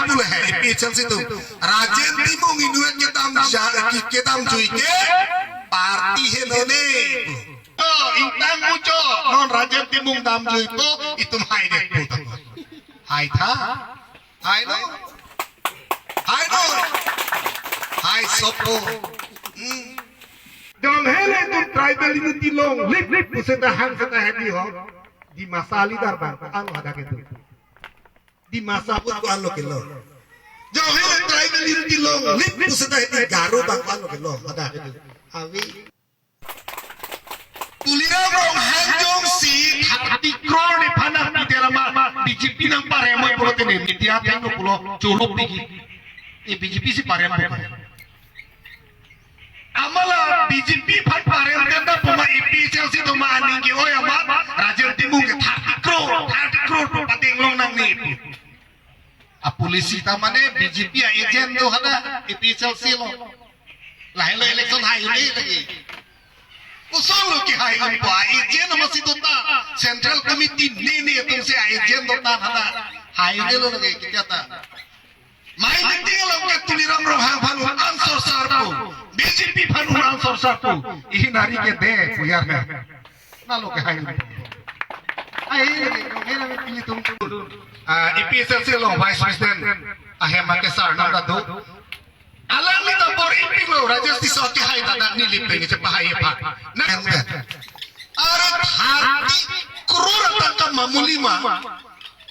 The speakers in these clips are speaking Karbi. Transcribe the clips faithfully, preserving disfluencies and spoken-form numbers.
pulo he, A P H L C atum. Rajen Timung inutvet kedam ja, ke-, kedamjui ke party henlo ne. To, ingtang mucho, non Rajen Timung damjuipo, itum haidet pu tanglo. Hai tha. Hai no. Hai no. Hai sopo. Hmm. Jong hele itum tribal unity longlip, lip, puseta hang seta hedi ho. Dimasa leader abang, ang ada gitu. Dimasa pun ko anlo kelo. Jong hele tribal unity longlip, puseta hedi Garo abang ko anlo kelo. Ada gitu. Avi. Tuliram Ronghang jongsi thirty crore nephan nangpidet amat B J P nangparempo pulote ne media athengno pulo choro piji. E B J P si parempo. Amala B J P aphan paremte ta puma A P H L C atum aning ke-oi amat Rajen Timung ke thirty crore, thirty crore pu padeng longnangne pu. A policy ta mane B J P a-agent do hadak A P H L C along. Lahelo election hai-un-e lagi. Kosonlo kehai-unpo, a-agent amatsi dotang. Central Committee nene atumsi a-agent dotang hadak. Hai-un-elo lagi kita ta. Mai meeting along ke Tuliram Ronghang aphan un-an sorsarpo. B J P aphan un-an sorsarpo. Ihin ari ke de puyar ne. Nalo kehai. Ai, kehai nang pilitum. Ah, A P H L C along Vice President ahem akesar nang dado. Alangli ta bor-ipiklo, Rajesh Tisso kehai ta dak neli peng chepahai aphan. Nang, are thirty crore atangka mamuli ma.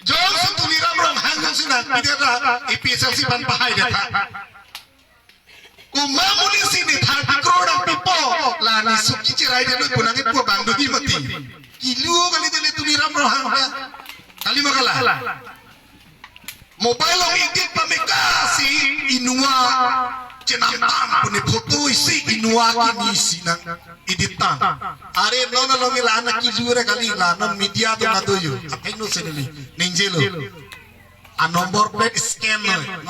Jongsi Tuliram Ronghang jongsi nangpidet ra A P H L C aphan pahaidet tha. Komat amonit si ne thirty crore nangpipo, la ne suki cherai delo pu nangkipu abang do di mati. Kilu kali dele Tuliram Ronghang ha. Kali ma kala. Mobile along edit pameka si inua chenam tang pu ne photo isi inua kimi si nang edit tang. Are non along la anak kilu re kali la non media atum adoyo. Athengno seneli. Ningjelo. A number plate scan noi.